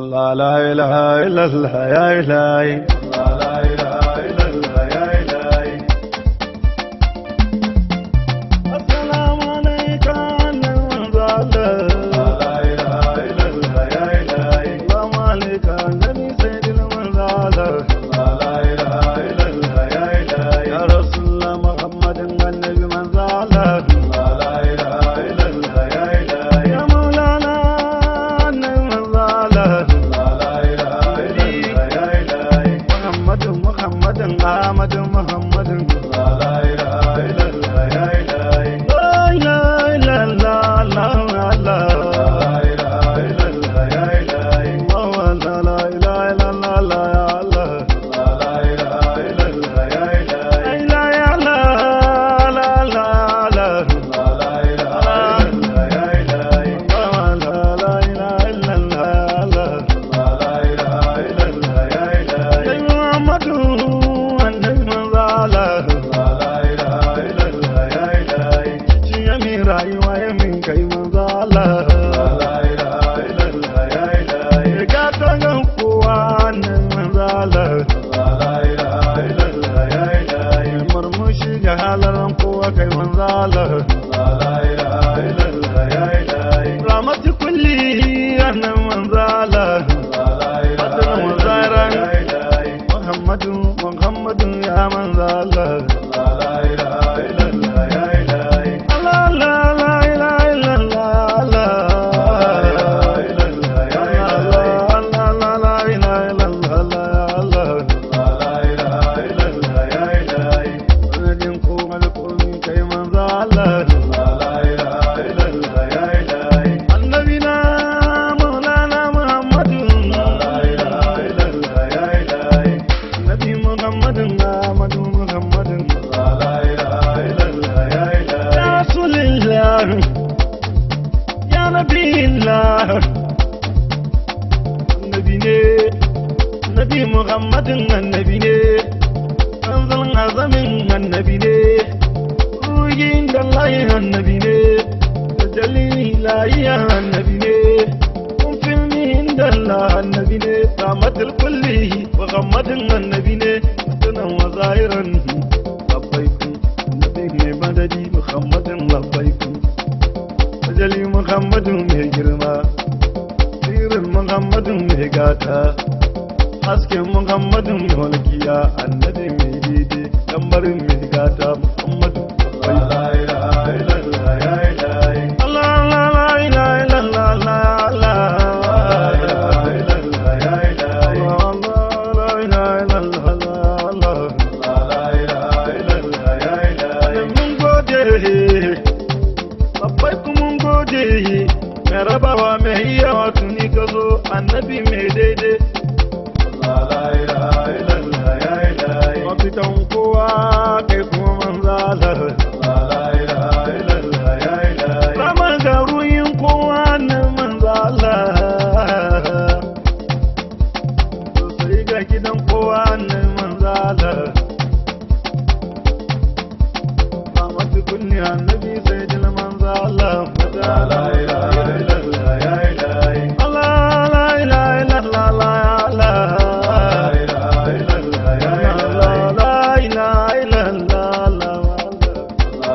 Allah la ilaha illallah ya ilahi. Allah la ilaha illallah ya ilahi. Assalamu alayka manzo Allah. La ilaha illallah ya ilahi. Assalamu alayka nabi sayyidil manzo Allah. La ilaha illallah ya ilahi. Ya Rasulullah Muhammadin annabi manzo Allah. La ilaha illallah ya ilahi. Ya Maulana annabi manzo Allah. La ilaha illallah ya ilahi. Muhammadun Muhammadun Ahmadun Muhammadun. La ilaha illallah ya ilahi. La ilaha illallah Allah Allah. La ilaha illallah ya ilahi. Allah la ilaha illallah la ya Allah. La ilaha illallah ya ilahi. La ilaha la la la. La ilaha illallah ya ilahi. Allah la ilaha illallah Allah. La ilaha illallah ya ilahi. Muhammadu annabi manzo Allah. La ilaha illallah ya ilahi. Cikin min rayuwa ya min kai manzo Allah. La ilaha illallah ya ilahi. Ka tangan kowa annabi manzo Allah. La ilaha illallah ya ilahi. Murmushi ga halaran kowa kai manzo Allah. La ilaha illallah ya ilahi. Rahmatu kulli annabi manzo Allah. La ilaha illallah ya ilahi. Muhammadu Muhammadu ya manzo Allah. La ilaha illallah ya ilahi. Allah la la ilaha illallah Allah. La ilaha illallah ya ilahi. Allah la la ilaha illallah Allah. La ilaha illallah ya ilahi. Sanadin komai komi kai manzo Allah. La ilaha illallah ya ilahi. Annabi na Maulana Muhammadu. La ilaha illallah ya ilahi. Nabi Muhammadin Ahmadu Muhammadin. La ilaha illallah ya ilahi. Ya Rasulillah ya Nabiillah. Annabi ne Nabi Muhammadin annabi ne. Manzon azamin annabi ne. Ruhin da layi annabi ne. Tajalli layi annabi ne. Kun filmi inda Allah annabi ne. Rahmatul kulli Muhammadin annabi ne. Sunan wa zahiran labbaikum. Nabi mai madadi Muhammadin labbaikum. Tajalli Muhammadin mai girma. Sirrin Muhammadin mai gata. Hasken Muhammadin mai walkiya. Annabi mai daidai. Lambarin mai gata Muhammadu. La ilaha illallah ya ilahi. Allah la la ilaha illallah la la. La ilaha illallah ya ilahi. Allah la ilaha illallah Allah. La ilaha illallah ya ilahi. Mun gode. Labbaikum mun gode. Mai rabawa mai iyawa tuni ka zo annabi mai daidai. La ilaha illallah ya ilahi. Mafitan kowa kai kuma manzo Allah. La ilaha illallah ya ilahi. Rama ga ruhin kowa nan manzo Allah. Sai ga gidan kowa nan manzo Allah. Ramatu kulli annabi sayyidil manzo Allah. La ilaha illallah ya ilahi. Allah la ilaha illallah la la. La ilaha illallah ya ilahi. La ilaha illallah la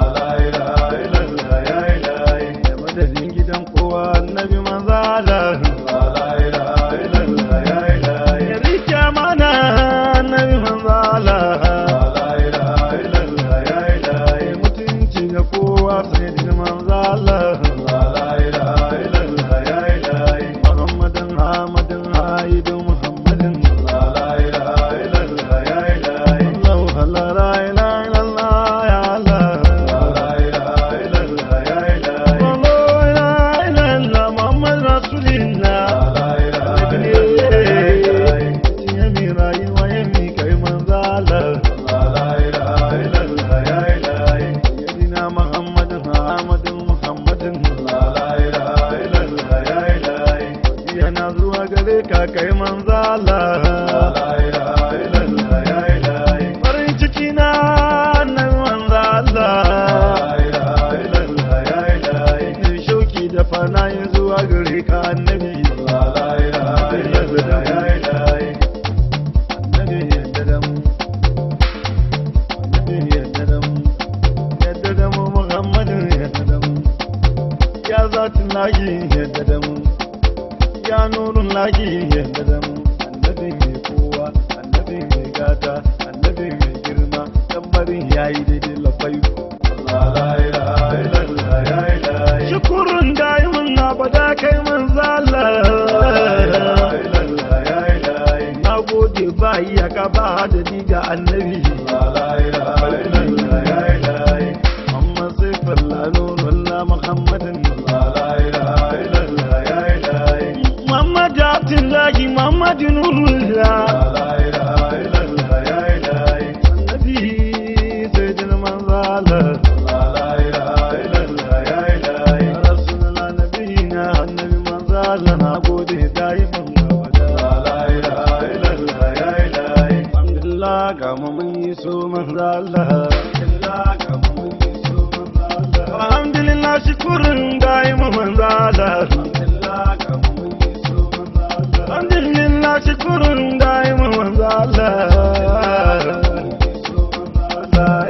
la ilaha illallah ya ilahi. Madadin gidan kowa annabi manzo Allah. La ilaha illallah ya ilahi. Ya rike mana annabi manzo Allah. La ilaha illallah ya ilahi. Mutunci ga kowa sayyidil manzo Allah. La ilaha illallah ya ilahi. Muhammadin Ahmadin Haidu Muhammadin. La ilaha illallah ya ilahi. Allah la ilaha illallah ya Allah. La ilaha illallah ya ilahi. La ilaha illallah Muhammad Rasulillah. La ilaha illallah ya ilahi. Yami rayuwa yami kai manzo Allah. La ilaha illallah ya ilahi. Sayyidina Muhammadin Ahmadin Muhammadin. La ilaha illallah ya ilahi. Yana zuwa gare ka kai manzo Allah. La ilaha illallah ya ilahi. Farin ciki na nan manzo Allah. La ilaha illallah ya ilahi. Shauki da fana zuwa gare ka annabi. La ilaha illallah. zatin lahi yadda da mu, ya nurun lahi yadda da mu. Annabi mai kowa, annabi mai gata, annabi mai girma, tambarin yayi daidai lafai. La ilaha illallah ya ilahi. Shukurun daimun na bada kai manzala. La ilaha illallah ya ilahi. Na gode ba iyaka ba adadi ga annabi. La ilaha illallah ya ilahi. Muhammad Saifullah Nurullah Muhammadin. La ilaha illallah ya ilahi. Muhammad Abdullahi Muhammad Nurullah. La ilaha illallah ya ilahi. Annabi Sayyidina Manzala. La ilaha illallah ya ilahi. Rasulullah nabiyina annabi manzala na gode daiman abada. La ilaha illallah ya ilahi. Alhamdulillah ga mu mun yi so manzala. Alhamdulillah ga mu mun yi so manzala. Alhamdulillah shukurin daiman manzala. Alhamdulillah ga mu mun yi so manzala. Alhamdulillah shukurin daiman manzala.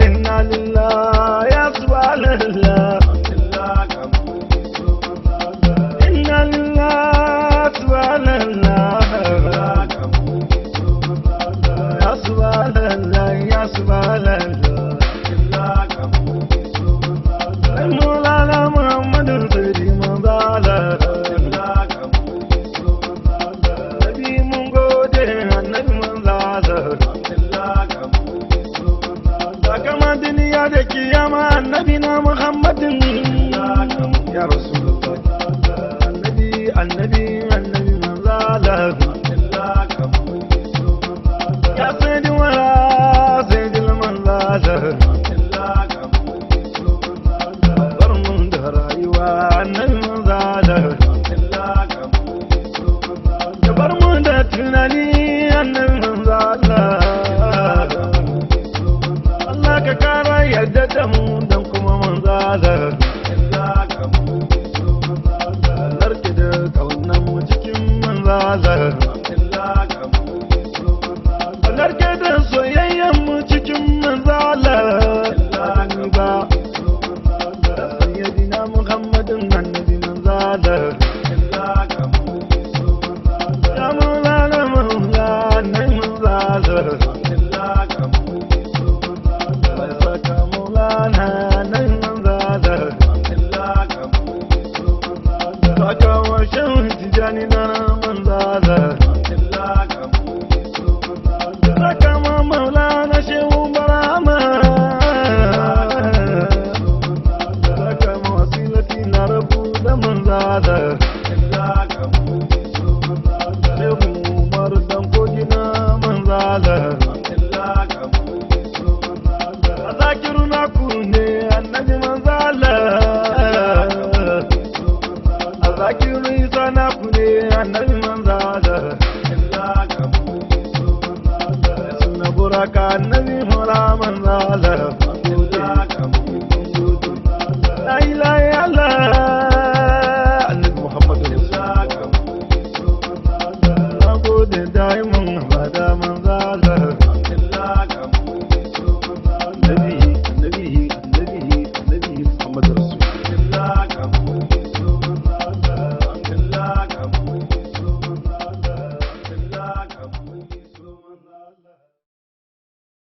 Inna lillahi ya subhanallah. Alhamdulillah ga mu mun yi so manzala. Inna lillahi subhanallah. Ga mu mun yi so manzala. Ya subhanallah ya subhanallah. Alhamdulillah ga mu mun yi so manzala. Ai Maulana Muhammadu Sayyidi manzala. Alhamdulillah ga mu mun yi so manzala. Nabi mun gode annabi manzala. Alhamdulillah ga mu mun yi so manzala. Sakama duniya da kiyama annabi na Muhammadin. Ya Rasulullah. Annabi annabi annabi manzala. Alhamdulillah ga mu mun yi so manzala. Ya sayyidi wala sayyidil manzala. Alhamdulillah ga mu mun yi so manzala. Bar mun da rayuwa annabi manzala. Alhamdulillah ga mu mun yi so manzala. Ya bar mun da tunani annabi manzala. Allah ka kara yadda da mu dan kuma manzala. Narke da kaunan mu cikin manzala. Narke da soyayyen mu cikin manzala. Ba sayyidina Muhammadin annabi manzala. Ya maulana maulana manzala. Mai saka maulana nan manzala. Saka wa shehu tijani na manzala.